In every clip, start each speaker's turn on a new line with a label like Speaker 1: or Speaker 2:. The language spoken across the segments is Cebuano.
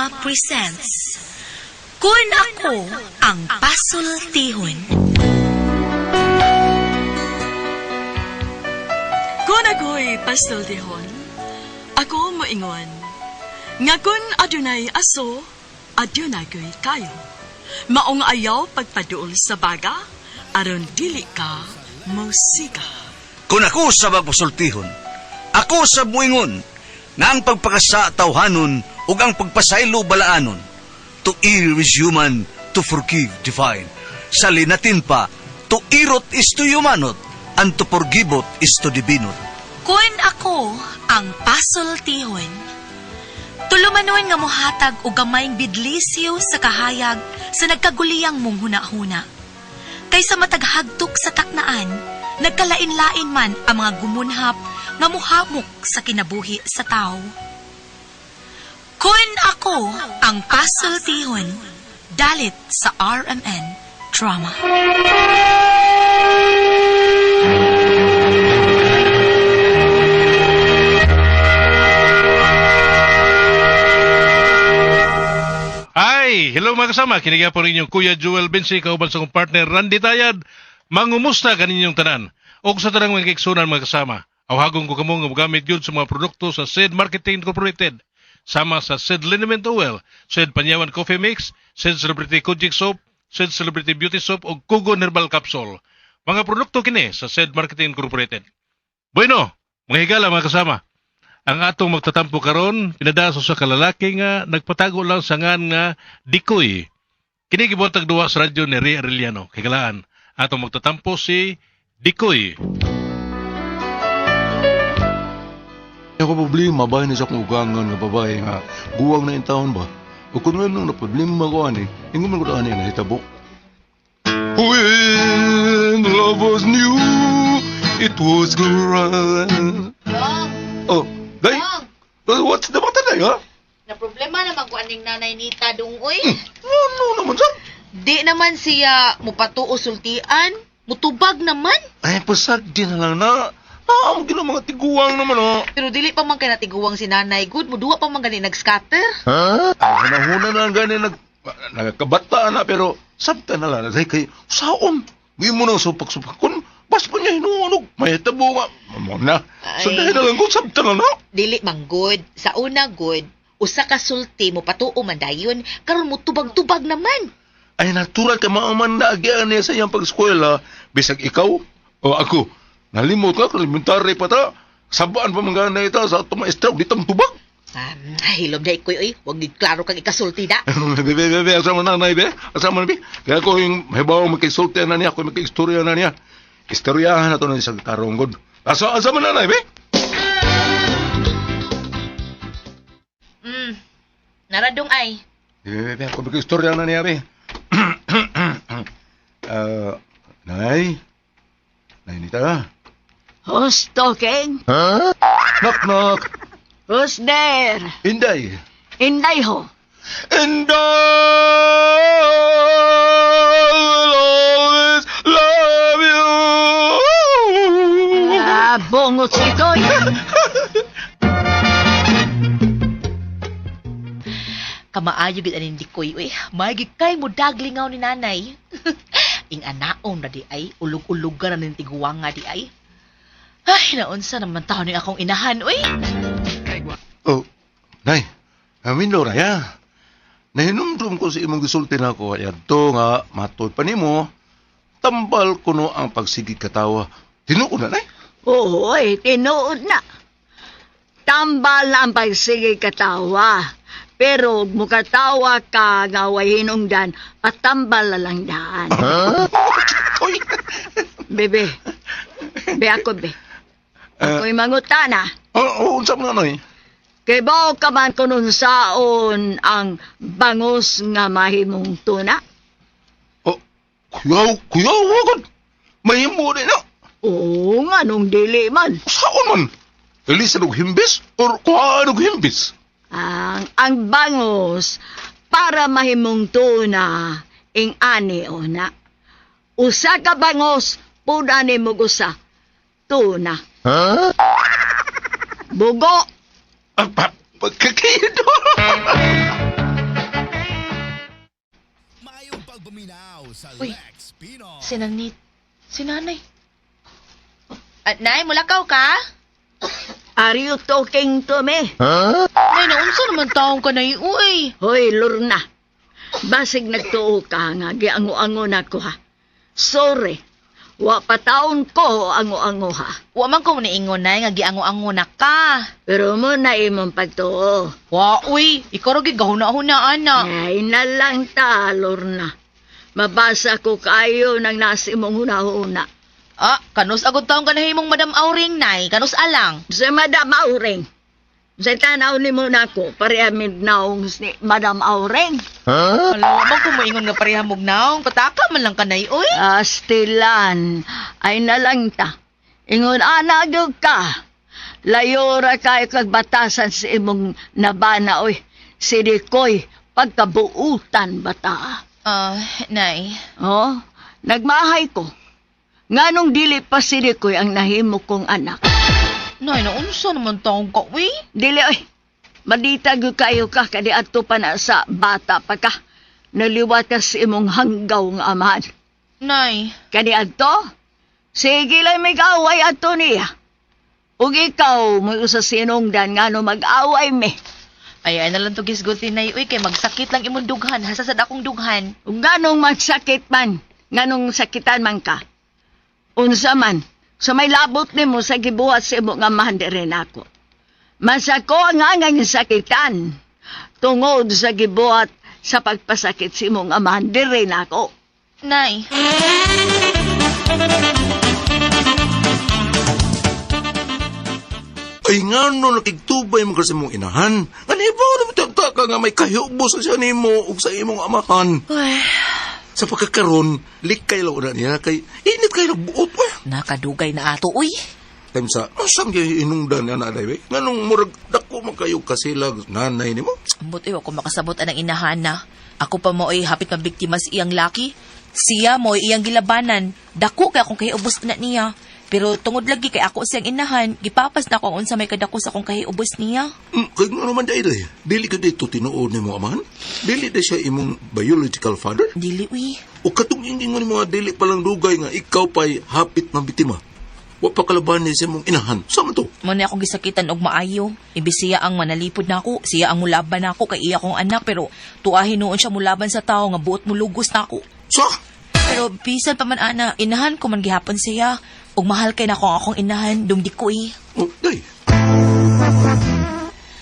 Speaker 1: Drama presents Kun Ako Ang Pasultihon.
Speaker 2: Kung ako'y pasultihon, ako moingon, nga kun adunay aso, adunay ko'y kayo. Maong ayaw pagpaduol sa baga, aron dili ka musika.
Speaker 3: Kung ako sa magpasultihon, ako sa muingon, nga ang pagpakasa tawhanon ug ang pagpasaylo balaanon. To err is human, to forgive divine. Sa linatin pa, to irot is to humanot, and to forgiveot is to divinot.
Speaker 1: Kun ako ang pasultihon. Tulumanon nga mohatag og gamayng bidlisyo sa kahayag sa nagkaguliyang mong hunahuna. Kaysa mataghagtok sa taknaan, nagkalain-lain man ang mga gumunhap nga muhamok sa kinabuhi sa tao. Kun ako ang pasultihon, dalit sa RMN Drama.
Speaker 4: Hi! Hello mga kasama. Kiniga po ninyong Kuya Jewel Bensi, kauban sa kong partner Randy Tayad. Mangumusta kaninyong tanan. O sa tanang mga kaiksunan mga kasama. Awhagon ko kamo nga mogamit yun sa mga produkto sa Sid Marketing Incorporated. Sama sa Sid Liniment Oil, Sid Panyawan Coffee Mix, Sid Celebrity Kojic Soap, Sid Celebrity Beauty Soap o Kugon Herbal Capsule. Mga produkto kini sa Sid Marketing Incorporated. Bueno, mga higala mga kasama. Ang atong magtatampo karon pinadaso sa kalalaki nga nagpatago lang sa ngan nga Dikoy. Kini gibuhatag duwa sa radyo ni Ray Arellano. Kagalaan, atong magtatampo si Dikoy.
Speaker 5: Ako problema ba ni sa akong ugangan nga babae nga guwang na taon ba? O kung ano na problema ko ani, ingon man ko ani na hitabo. When love was new, it was grand.
Speaker 6: Dong,
Speaker 5: Oh, day,
Speaker 6: Dong,
Speaker 5: what's the matter day, ha?
Speaker 6: na problema naman ko aning nanay nita dong oy.
Speaker 5: Ano naman sa?
Speaker 6: Di naman siya mupatuo sultian, mutubag naman.
Speaker 5: Ay, pasag din na lang na. Ah, ang gina mga tiguang naman, oh.
Speaker 6: Pero dili pa man kay natiguang si nanay good, muduwa pa man gani nag-scatter.
Speaker 5: Ha? Ay, hunahuna na lang gani nagkabata na pero sabta na lang day kay saon. Di mo nang supak-supakon. Bas pa niya hinuunog. May tabo nga. Mo na.
Speaker 6: Ay.
Speaker 5: So dahil na lang ko sabta na lang.
Speaker 6: Dili man good, sa una good, usa ka sulti mo patuo man dayon, karon mutubag-tubag naman.
Speaker 5: Ay natural kay maaman na agian niya sa iyang pag-eskwela. Bisag ikaw o ako. Nalimot ka, elementary pa ta. Sabaan pa mga ita sa atong maestra, di tang tubag.
Speaker 6: Hilom day koy oy, wag gid klaro kang ikasulti da.
Speaker 5: Be, be, be, be, asa mo na, nay, be? Asa mo na, be? Kaya ako yung hibaw makisulti na niya, ako makiistorya na niya. Istoryahan na to na sa karonggod. Asa mo na, nay, be?
Speaker 6: Naradong ay.
Speaker 5: Be, be, be, ako makiistorya na niya, be. Nay? Nay, nita.
Speaker 7: Who's talking?
Speaker 5: Huh? Knock, knock.
Speaker 7: Who's there?
Speaker 5: Inday.
Speaker 7: Inday ho.
Speaker 5: And I'll always love you.
Speaker 7: Ah, bungot si Itoy.
Speaker 6: Kamaayo gid aning dikoy oy. May gid kay mo daglingaw ni nanay. Ing anaon na di ay, ulog-ulog na ning tiguang nga di ay. Ay, naunsa naman taon ni akong inahan oy.
Speaker 5: Oh, Nay, amin lo raya. Nahinumdum ko sa imong gisulti na ako, adto nga matod pa nimo, tambal kuno ang pagsigig katawa. Tinuod na, Nay.
Speaker 7: Oo, eh, tinuod na. Tambal ang pagsige katawa. Pero ug mukatawa ka nga way hinungdan, patambal na lang daan.
Speaker 5: Uy!
Speaker 7: Bebe, be ako be. Ako'y mangutana.
Speaker 5: Oh, oh, unsa man na, Nay?
Speaker 7: Kay bao ka man kunon saon ang bangus nga mahimong tuna?
Speaker 5: Oh, kuyaw, kuyaw, wagod. Mahimo din na.
Speaker 7: Oo nga, nung dili man.
Speaker 5: Saon man? Elisa og himbis or kuhaan og himbis?
Speaker 7: Ang bangus para mahimong tuna ing ani o na. Usa ka bangos pud ani mo usa tuna.
Speaker 5: Huh?
Speaker 7: Bugo.
Speaker 5: Ah, pa, pagkakito.
Speaker 6: Uy, sinanit. Sinanay. At nay, mulakaw ka?
Speaker 7: Are you talking to me?
Speaker 6: Nay, naunsa naman taong ka na uy.
Speaker 7: Hoy, Lorna. Basig nagtuo ka nga giango-ango na ko ha. Sorry. Wa pa taon ko ango-ango ha.
Speaker 6: Wa man ko niingon nay nga giango-ango na ka.
Speaker 7: Pero mo na imong pagtuo.
Speaker 6: Wa uy, ikaw ra gyud gahuna-huna ana.
Speaker 7: Ay na lang ta, Lorna. Mabasa ko kayo ng nasa imong huna-huna.
Speaker 6: Ah, kanus agud taong ka nahimong Madam Auring nay, kanus alang.
Speaker 7: Sa Madam Auring. Sa tanaw ni mo na ko, pareha naong ni Madam Auring.
Speaker 6: Wala wa man ko moingon nga pareha mog naong, pataka man lang kanay uy.
Speaker 7: Astilan, ay nalang ta. Ingon ana gyud ka. Layora kayo kag batasan sa imong nabana oy. Sidikoy pagkabuutan bata.
Speaker 6: Ah, nay.
Speaker 7: Oh, nagmahay ko. Nganong dili pa sidikoy ang nahimo kong anak.
Speaker 6: Nay, naunsa naman taong ka uy?
Speaker 7: Dili oy. Madita gyud kayo ka kadi adto pa na sa bata pa ka. Naliwat ka sa imong hanggaw nga amahan.
Speaker 6: Nay,
Speaker 7: Kani adto? Sige lang may kaaway adto niya. Ug ikaw may usa sinungdan ngano mag-away me.
Speaker 6: ay ay na lang to gisgutin nay uy kay magsakit lang imong dughan, hasasad akong dughan.
Speaker 7: Ug nganong magsakit man, nganong sakitan man ka. Unsa man, sa may labot nimo sa gibuhat sa imong amahan diri nako. Mas ako ang angang sakitan tungod sa gibuhat sa pagpasakit sa imong amahan diri nako.
Speaker 6: Nay.
Speaker 5: Ay nga no, nakigtubay mo kasi mong inahan. Ano ba naman tagta ka nga may kahubos siya nimo ug sa imong amahan. Sa pagkakaroon, likay lang na niya kay init kay nagbuot eh.
Speaker 6: Nakadugay na ato uy.
Speaker 5: Time sa, asam kay inungdan niya na day, Nganong murag dako man kayo kasilag nanay nimo?
Speaker 6: Ambot uy, ako makasabot anang inahan na. Ako pa mo ay hapit mabiktima sa iyang laki. Siya mo ay iyang gilabanan. Dako kay akong kahiubos na niya. Pero tungod lagi kay ako siyang inahan, gipapas na ako ang unsa may kadako sa akong kahiubos niya.
Speaker 5: Kay nga naman day day. Dili ka dito tinuod nimo amahan? Dili day siya imong biological father?
Speaker 6: Dili uy.
Speaker 5: O katong ingingon nimo nga dili palang dugay nga ikaw pa'y hapit mabiktima. Wa pa kalaban ni sa imong inahan. Sa man to?
Speaker 6: Mo na akong gisakitan og maayo. Imbis siya ang manalipod nako, siya ang mulaban nako kay iya kong anak pero tuahin noon siya mulaban sa tao nga buot mulugos nako.
Speaker 5: Sa?
Speaker 6: Pero bisan pa man ana, inahan ko man gihapon siya. Ug mahal kay nako ang akong inahan, dumdi ko eh.
Speaker 5: Oh, day.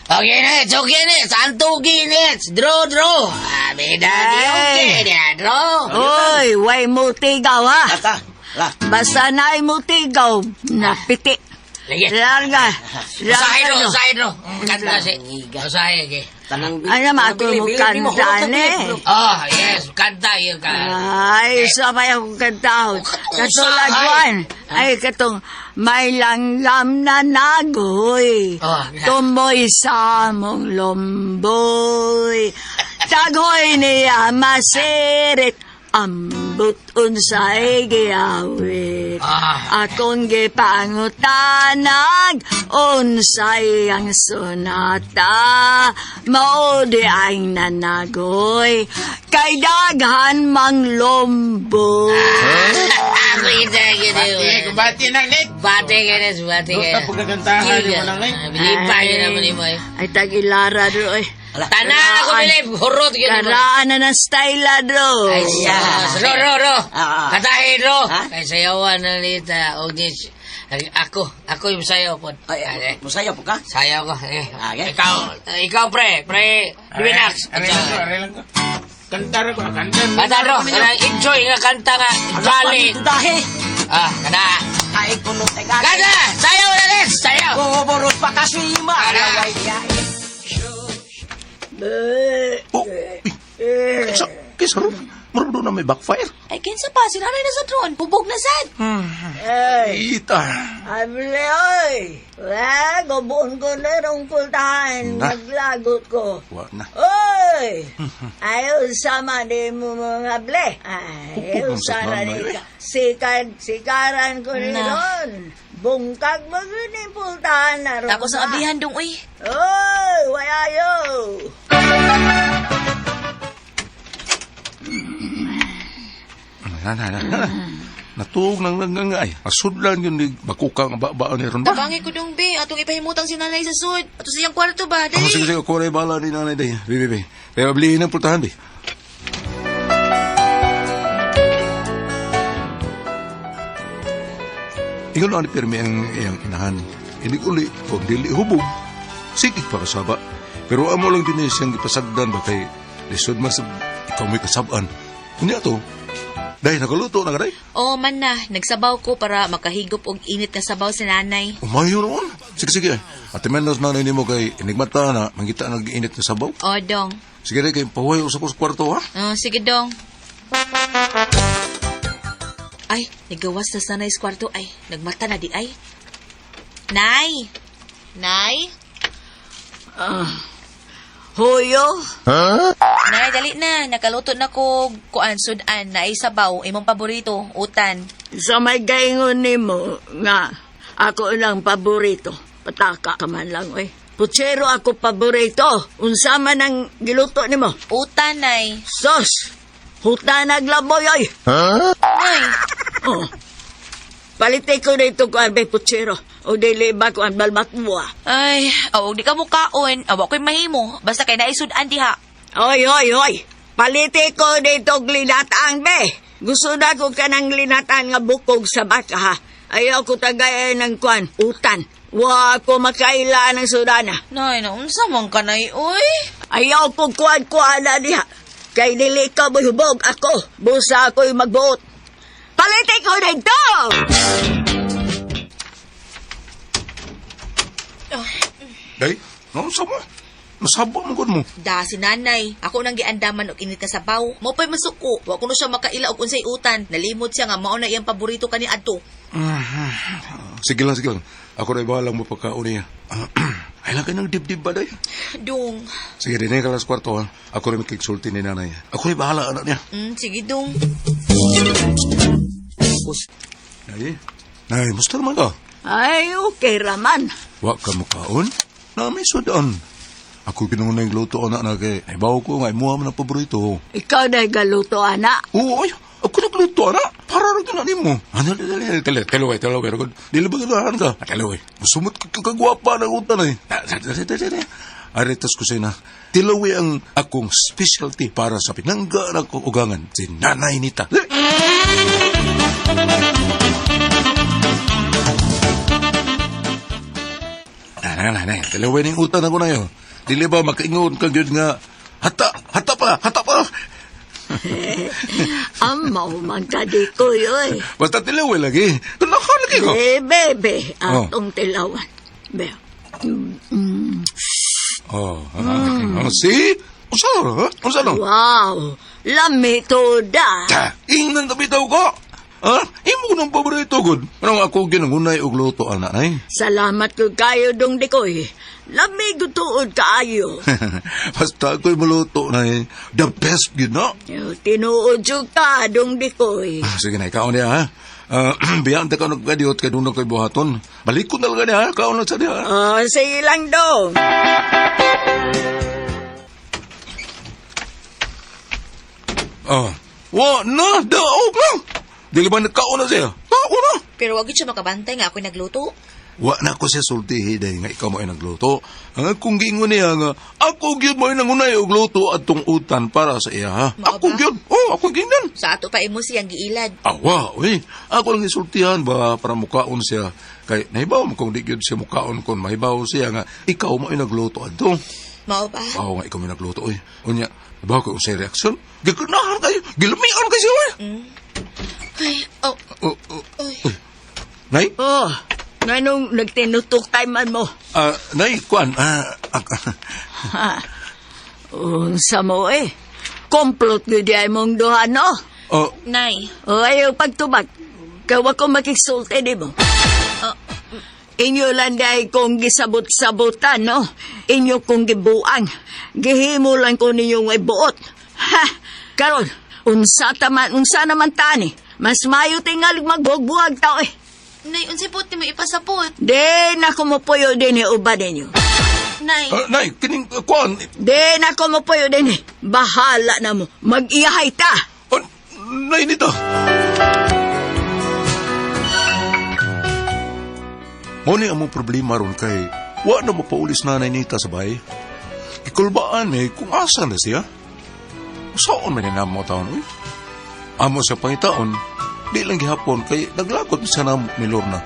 Speaker 8: Okay na, it's okay na. Santo ginits. Draw, draw. Ah, bida, di okay na, draw.
Speaker 7: Oy, way mo tigaw ha. Basta na mo tigaw, napiti.
Speaker 8: Lagi.
Speaker 7: Larga.
Speaker 8: Usahay,
Speaker 7: Larga.
Speaker 8: draw,
Speaker 7: no.
Speaker 8: usahay, draw. Kanta si. Usahay, okay.
Speaker 7: Ano ma ako mo kanta ni?
Speaker 8: Oh, yes, kanta yun ka.
Speaker 7: Ay, sabay akong kantahon. Katulad
Speaker 8: usahay.
Speaker 7: Ay, katong may langgam na nagoy.
Speaker 8: Oh,
Speaker 7: Tumoy sa mong lomboy. Tagoy niya masirit. Ambot unsay giawit.
Speaker 8: Ah.
Speaker 7: Akong gipangutanag, unsay ang sonata, mao di ang nanagoy, kay daghan mang lombo.
Speaker 8: Ako yun, yun.
Speaker 9: Bati nang net.
Speaker 8: Bati ka na, bati ka na.
Speaker 9: Pagkakantahan mo nang net.
Speaker 8: Bilipa yun naman mo eh.
Speaker 7: Ay, tag-ilara do eh.
Speaker 8: Tanan ako bilib, hurot yun mo.
Speaker 7: Karaan na ng style do.
Speaker 8: Ay, siya. Ro, ro, ro. Katahin, ro. Kay sayawan na nita. Og ni, ako yung sayaw po. Ay,
Speaker 10: Musayaw po ka?
Speaker 8: Sayaw ko. Eh.
Speaker 10: Okay.
Speaker 8: Ikaw, pre. Pre, Luminax.
Speaker 9: Aray lang ko, aray lang ko. Kanta ra ko, kanta.
Speaker 8: Kanta, ro. Kana, enjoy nga kanta nga. Jolly.
Speaker 10: Dahi!
Speaker 8: Ah, kana.
Speaker 10: Ay, kuno tay ka.
Speaker 8: Kanta! Sayaw na rin! Sayaw!
Speaker 10: Boboros pa kasima.
Speaker 8: Kana.
Speaker 5: Oh, uy. Kaysa, kaysa ron. Murag doon na may backfire.
Speaker 6: Ay, kinsa pa, si nanay na sa drone, bubog na sad.
Speaker 5: Ita.
Speaker 7: Able, oy! Wala, gubuon ko na rong pultahan.
Speaker 5: Na.
Speaker 7: Maglagot ko.
Speaker 5: Wa na.
Speaker 7: Oy! Ayaw sama di mo mga ble. Ayaw
Speaker 5: Pupugong sa
Speaker 7: sana
Speaker 5: nanay,
Speaker 7: ni
Speaker 5: eh.
Speaker 7: ka. Sikad, sikaran ko ni
Speaker 6: Na.
Speaker 7: ron. Bungkag mo yun yung pultahan na ron.
Speaker 6: Tapos ang ablihan dong uy.
Speaker 7: Oy, wayayo!
Speaker 5: Na, na, na, na. Natuog nang nangangay. Asudlan yun ni bakuka nga babaan ni ron ba?
Speaker 6: Tabangi ko dong, be. Atong ipahimutang si nanay sa sud. Ato sa iyang kwarto ba? Dali.
Speaker 5: Oh, sige, sige. Ako rin bahala ni nanay day. Bi, bi, bi. Kaya mabilihin ang pultahan, bi. Ingon na ni pirmi ang iyang inahan. Inig uli, kung dili hubog, sige pa kasaba. Pero amo lang din siyang gipasagdan ba kay lisod man sa ikaw may kasabaan. Unya to, dahil nakaluto na ka day.
Speaker 6: Oo man na, nagsabaw ko para makahigop og init na sabaw si nanay.
Speaker 5: Umayo noon. Sige, sige. Ate menos nanay nimo kay enigmata na mangita nag-init na sabaw.
Speaker 6: O, dong.
Speaker 5: Sige rin, kay pahuway usap ko sa kwarto, ha?
Speaker 6: Oh, sige, dong. Ay, nagawas na sanay sa kwarto. Ay, nagmata na di ay. Nay! Nay?
Speaker 7: Huyo.
Speaker 6: Nay, dali na. Nakaluto na ko kuan sudan na sabaw imong paborito, utan.
Speaker 7: Sa may gaingon nimo nga ako lang paborito. Pataka ka man lang oy. Putsero ako paborito. Unsa man ang giluto nimo?
Speaker 6: Utan, nay.
Speaker 7: Sos. Huta naglaboy oy.
Speaker 6: Nay,
Speaker 7: Oh. Palite ko dito ko ang putsero. O dili ba ko ang balmatwa.
Speaker 6: Ay, awag di ka mukaon. Awa ko'y mahimo. Basta kay naisudan diha.
Speaker 7: Oy, oy, oy. Palite ko dito linatang be. Gusto na ko kanang linatan nga bukog sa baka ha. Ayaw ko tagay ng kwan, utan. Wa ko makaila ng sudana.
Speaker 6: Nay, naunsa man ka, nay, uy.
Speaker 7: Ayaw ko kuan-kuan na diha. Kay dili ka hubog ako. Busa ako'y magbuot. Palite ko dito!
Speaker 5: Day, no, sa mo? Nasaba mo gud mo.
Speaker 6: Da si nanay, ako nang giandaman og init na sabaw. Mo pa'y masuko. Wa kuno siya makaila og unsay utan. Nalimot siya nga mao na iyang paborito kani adto.
Speaker 5: Sige lang, sige lang. Ako na bahalang mo pagkaon niya. Ay lang ka ng dibdib ba, day?
Speaker 6: Dong.
Speaker 5: Sige, din ka lang sa kwarto, ha? Ako rin makiksulti ni nanay. Ako rin bahala, anak niya.
Speaker 6: Sige dong.
Speaker 5: Nay, nay, musta naman ka?
Speaker 7: Ay, okay raman.
Speaker 5: Wa ka mukaon? Na may sudan. Ako kinungunay luto anak na kay. Ay, bawo ko nga, imuha mo na paborito.
Speaker 7: Ikaw na galuto, anak.
Speaker 5: Oo, ay, ako nagluto, anak. Para rin ka na nimo. Ano, dali, dali, dali, dali, dali, dali, dili ba ganahan ka? Dali, Sumot ka kagwapa ng utan ay. Dali, dali, dali, dali. Aretas ko sa'yo na, tilawi ang akong specialty para sa pinangga ng ugangan, si Nanay Nita. Dali. Nanay, nanay, tilawi ng utan ako na yun. Dili ba makaingon ka gyud nga, hata, hata pa, hata pa.
Speaker 7: Amaw man ka di ko, oy.
Speaker 5: Basta tilawi lagi. Tunakan lagi ko.
Speaker 7: Eh, bebe,
Speaker 5: Oh.
Speaker 7: atong tilawan. Be.
Speaker 5: Oh, ah, see? Unsa ha? Unsa no?
Speaker 7: Wow, lami to da.
Speaker 5: Ta, ingnan ta bitaw ko. Ha? Imo nang paborito gud. Anong ako ginangunay og luto ana ay?
Speaker 7: Salamat ko kayo dong dikoy. Lami gutuod kaayo.
Speaker 5: Basta ako'y maluto na eh. The best gyud no.
Speaker 7: Tinuod jud ka dong dikoy.
Speaker 5: Ah, sige na, ikaw niya ha. Biyaan ta ka nagkadiot kay doon ko'y buhaton. Balik ko na lang niya ha. Kaon lang sa niya.
Speaker 7: Oh, sige lang dong.
Speaker 5: Oh. Wa na, daog lang. Dili ba nagkaon na siya? Kaon na.
Speaker 6: Pero wag gyud siya makabantay nga ako'y nagluto.
Speaker 5: Wa na ko siya sultihi dahil nga ikaw mo ay nagluto. Ang akong giingon niya nga, ako gyud mo ay nangunay og luto atong utan para sa iya ha.
Speaker 6: Mao
Speaker 5: Ako
Speaker 6: ba?
Speaker 5: gyud. Oh, ako gyud.
Speaker 6: Sa ato pa imo siyang giilad.
Speaker 5: Awa, uy. Ako lang isultihan ba para mukaon siya. Kay nahibaw mo kung di gyud siya mukaon kung mahibaw siya nga ikaw mo ay nagluto adto.
Speaker 6: Mao ba?
Speaker 5: Aw nga ikaw mo ay nagluto uy. Unya, ba ko unsay reaksyon? Giganahan kayo, gilamian kayo siya uy.
Speaker 6: Ay, oh,
Speaker 5: Oh, oh, uy. Nay?
Speaker 7: Oh, nganong nagtinutukay man mo?
Speaker 5: Ah, nay, kuan. Ah, ah,
Speaker 7: Ha. Unsa mo eh. Komplot gyud ay mong duha no.
Speaker 5: oh,
Speaker 6: nay.
Speaker 7: O ayaw pagtubag. Kay wa ko makigsulti nimo.
Speaker 6: Oh,
Speaker 7: Inyo lang dahil kong gisabot-sabotan, no? Inyo kong gibuang. Gihimo lang ko ninyong ibuot. Ha! Karon, unsa taman, unsa naman tani. Mas mayo tingal magbuwag tao eh.
Speaker 6: Nay, unsay puti mo ipasapot?
Speaker 7: Di na ko mopuyo din eh, uban ninyo.
Speaker 6: Nay,
Speaker 5: ah, nay, kining kuan.
Speaker 7: Di na ko mopuyo din eh. Bahala na mo. Mag-iyahay ta.
Speaker 5: Ah, Nay nito. Mo ni among problema ron kay wa na mapaulis nanay nita sa bahay. Gikulbaan eh kung asa na siya. Saan man na mo taon uy? Amo sa pangitaon, di lang gihapon kay naglagot sa namo ni Lorna.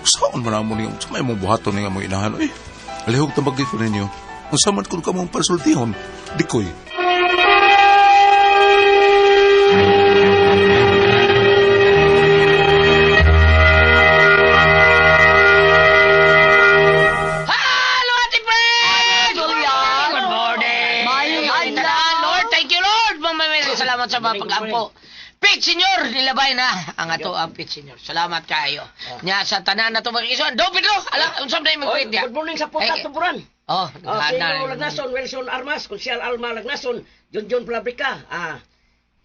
Speaker 5: Saan man amo niyo, sa may mong buhaton nga among inahan uy. Alihog tambag ko ninyo. Unsa man kun kamong pasultihon, dikoy.
Speaker 8: Hello, Ate Fred! Good morning!
Speaker 7: Maayong adlaw.
Speaker 8: Lord, thank you, Lord! Mamamili, salamat sa mga pag-ampo. Pit Senyor, nilabay na ang ato ang Pit Senyor. Salamat kayo. Nya sa tanan na to mga isuan. Do Pedro, ala unsam na imong kwent
Speaker 10: Good morning sa Putat
Speaker 8: Ay,
Speaker 10: Tuburan.
Speaker 8: Oh,
Speaker 10: Oh,
Speaker 8: na.
Speaker 10: Sino Lagnason, Wilson Armas, Konsyal Alma Lagnason, John John Plabrica,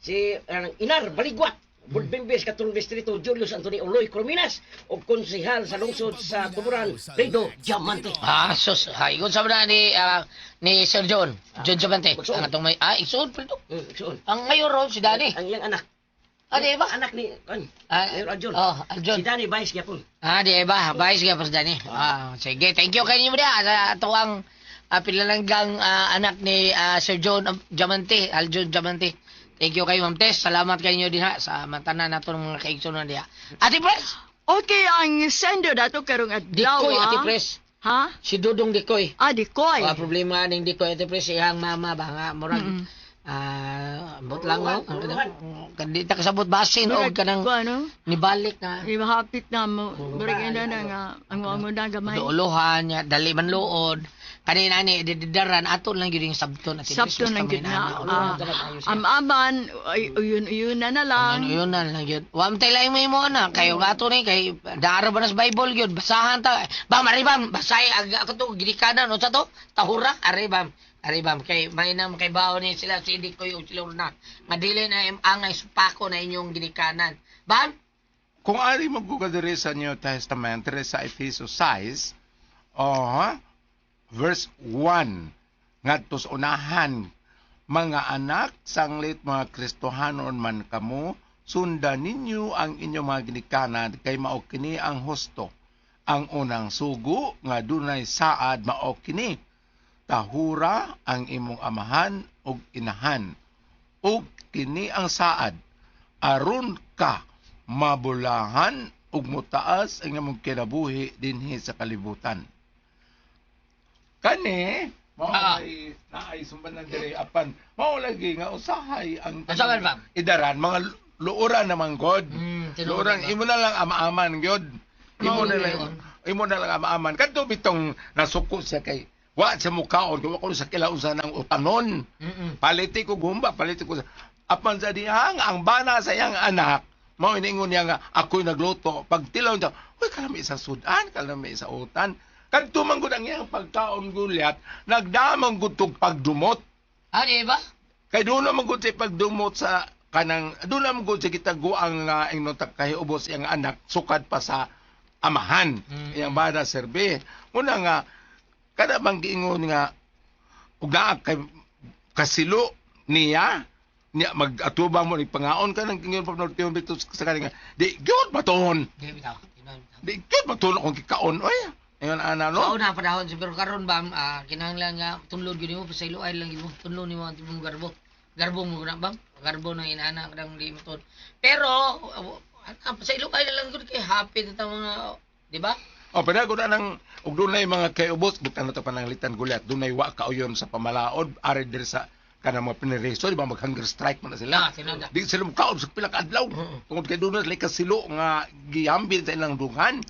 Speaker 10: si Inar Baligwat, Budbimbis, Katulong Distrito, Julius Anthony Oloy Corminas, o konsehal sa lungsod sa Tuburan, Rido Diamante.
Speaker 8: Ah, sus, hay unsa na ni ni Sir John, John Diamante.
Speaker 10: Magsuon.
Speaker 8: Ang atong may igsuon Pedro.
Speaker 10: Igsuon.
Speaker 8: Ang ngayon ron si Danny.
Speaker 10: Ang iyang anak.
Speaker 8: Ah, di ba?
Speaker 10: Anak ni kan.
Speaker 8: Ah,
Speaker 10: Mayor Aljon.
Speaker 8: oh, Aljon.
Speaker 10: Si Danny Vice gyapon.
Speaker 8: Ah, di ba? Bayis ka pa sa Danny. Ah, sige, thank you kanyo dia sa ato ang pinalanggang anak ni Sir John Diamante, Aljon Diamante. Thank you kayo, Ma'am Tess. Salamat kayo din ha sa matana nato ng mga kaigsunan diha. Ate Pres!
Speaker 7: Okay, ang sender dato karong adlaw.
Speaker 8: Dikoy,
Speaker 7: ah.
Speaker 8: Ate Pres.
Speaker 7: Ha?
Speaker 8: Si Dudong Dikoy.
Speaker 7: Ah, dikoy.
Speaker 8: Wa problema ning Dikoy, Ate Pres, iyang mama ba nga murag ambot lang no. Kandi ta kasabot basin og kanang
Speaker 7: Murag, ano?
Speaker 8: nibalik na
Speaker 7: Imahapit na mo. Murag ina na nga ang mo na gamay.
Speaker 8: Duuluhan niya, dali man luod. Kanina ni dididaran ato lang gyud yung sabton at
Speaker 7: Sabton lang gyud na. Am-aman, ay, uyun-uyun na na lang.
Speaker 8: Ano yun na lang gyud. Wa man tay laing may mo na kayo ato ni kay daara ba na sa Bible gyud basahan ta. Bam ari bam basay ag ako to ginikanan unsa to? Tahura ari bam. Ari bam kay may na kay bao ni sila si Dikoy ug sila na. Nga dili na im angay supako na inyong ginikanan. Bam
Speaker 9: Kung ari mo ko diri sa New Testament, diri sa Efeso 6, oh, verse 1, ngadto sa unahan, mga anak, sanglit mga Kristohanon man kamo, sundan ninyo ang inyong mga ginikanan kay mao kini ang husto. Ang unang sugo nga dunay saad mao kini. Tahura ang imong amahan ug inahan. Ug kini ang saad aron ka mabulahan ug motaas ang imong kinabuhi dinhi sa kalibutan. Kani mao ay naay sumbanan diri apan mao lagi nga usahay ang
Speaker 8: Unsa man ba?
Speaker 9: idaran mga luoran naman god.
Speaker 8: Tinuod
Speaker 9: Luoran
Speaker 8: ba?
Speaker 9: imo na lang ama-aman gyud. Imo
Speaker 8: Mao
Speaker 9: na lang
Speaker 8: yun.
Speaker 9: imo na lang ama-aman. Kadto bitong nasuko siya kay wa siya mukaon kay wa ko sa kila unsa nang utanon. Paliti ko gumba, paliti ko. Apan sa dihang ang bana sa iyang anak, mao iniingon niya nga ako'y nagluto. Pagtilaw niya, uy kalami sa sudan, kalami sa utan. Kadto man gud ang iyang pagkaon gulyat, nagdamang gud tog pagdumot.
Speaker 8: Ah, di ba?
Speaker 9: Kay doon naman gud siya pagdumot sa kanang doon naman gud siya gitaguang nga ingnon ta kahiubos iyang anak sukad pa sa amahan iyang bana serbe. Una nga kada bang giingon nga ug naa kay kasilo niya niya mag-atubang mo ni pangaon ka ng ingon pa norte bito sa kaninga di gyud matuon
Speaker 8: Di bitaw. Tinuod bitaw.
Speaker 9: di gyud matuon akong gikaon oy ingon ana
Speaker 8: Sa
Speaker 9: no
Speaker 8: una panahon siguro karon ba kinahanglan nga tunlod gyud nimo pasayloay lang gyud mo tunlod nimo ang imong garbo. Garbo mo na bam? Garbo nang inaana kanang di matun. Pero pasayloay na lang gyud kay happy ta mga di ba?
Speaker 9: O padago na nang ug dunay mga kayubos butang na to pananglitan gulat dunay wa kauyon sa pamalaod ari diri sa kanang mga piniriso di ba mag hunger strike man na sila.
Speaker 8: Ah, tinuod na.
Speaker 9: Di sila mukaon sa pila ka adlaw. Tungod kay dunay sila kasilo nga gihambin sa ilang dunghan.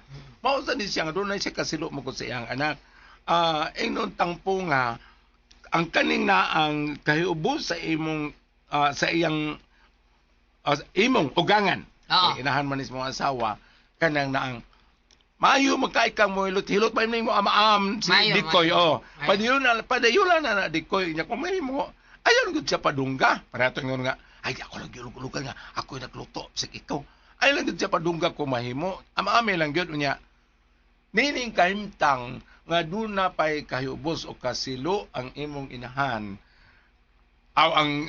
Speaker 9: Mao sa ni siya nga dunay siya kasilo mo sa iyang anak. Ah, ingnon tangpo nga ang kaning na ang kahiubos sa imong sa iyang imong ugangan. Kay inahan man is mong asawa kanang naang maayo magkaay kang mo hilot hilot pa mo amaam si
Speaker 8: Maayo,
Speaker 9: Dikoy
Speaker 8: maayo.
Speaker 9: oh.
Speaker 8: Maayo.
Speaker 9: Padayon na padayon na na Dikoy nya kung may mo ayon gud siya padungga. Para to ingon nga ay ako lang gilugulugan nga ako nagluto bisag ikaw. Ay lang gud siya padungga ko mahimo. Amaame lang gyud unya. Nining kahimtang nga duna pay kahiubos o kasilo ang imong inahan aw ang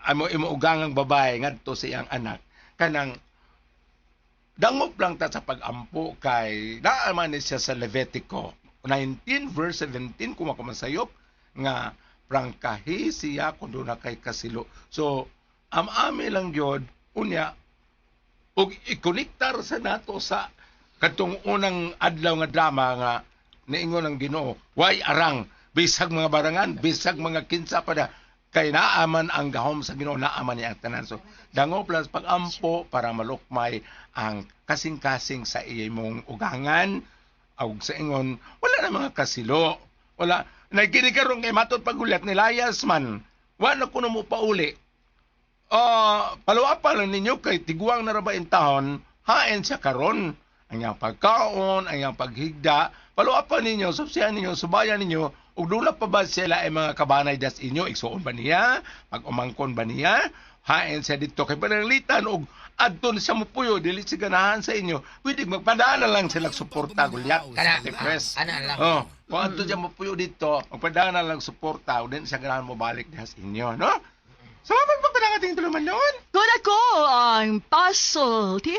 Speaker 9: amo imo ugangang babae ngadto sa iyang anak kanang dangop lang ta sa pagampo kay naa man ni siya sa Levitico 19 verse 17 kung ako masayop nga prangkahi siya kung doon na kay kasilo. So, am-ami lang gyud unya ug ikonektar sa nato sa katong unang adlaw nga drama nga niingon ang Ginoo, way arang bisag mga barangan, bisag mga kinsa pa na kay naaman ang gahom sa Ginoo, naaman niya ang tanan. So, dangop lang sa pagampo para malukmay ang kasing-kasing sa imong ugangan og sa ingon wala na mga kasilo, wala nagkini karon kay matod pagulat ni Layas man, wa na kuno mo pauli. Ah, paluapa lang ninyo kay tiguang na ra ba in taon, hain siya karon ang iyang pagkaon, ang iyang paghigda. Paluapa ninyo, subsiyan ninyo, subayan ninyo ug dula pa ba sila ay mga kabanay das inyo, igsuon ba niya, pag-umangkon ba niya, hain siya dito kay pananglitan og adto na siya mopuyo, dili siya ganahan sa inyo, pwede magpadaan na lang sila suporta gulyat.
Speaker 8: Kana,
Speaker 9: Ate Pres.
Speaker 8: ana lang.
Speaker 9: Oh, kung adto siya mopuyo dito, magpadaan na lang suporta ug dili siya ganahan mo balik diha sa inyo, no? So, magpagtanang ating tuluman noon.
Speaker 2: Kun ako ang pasultihon.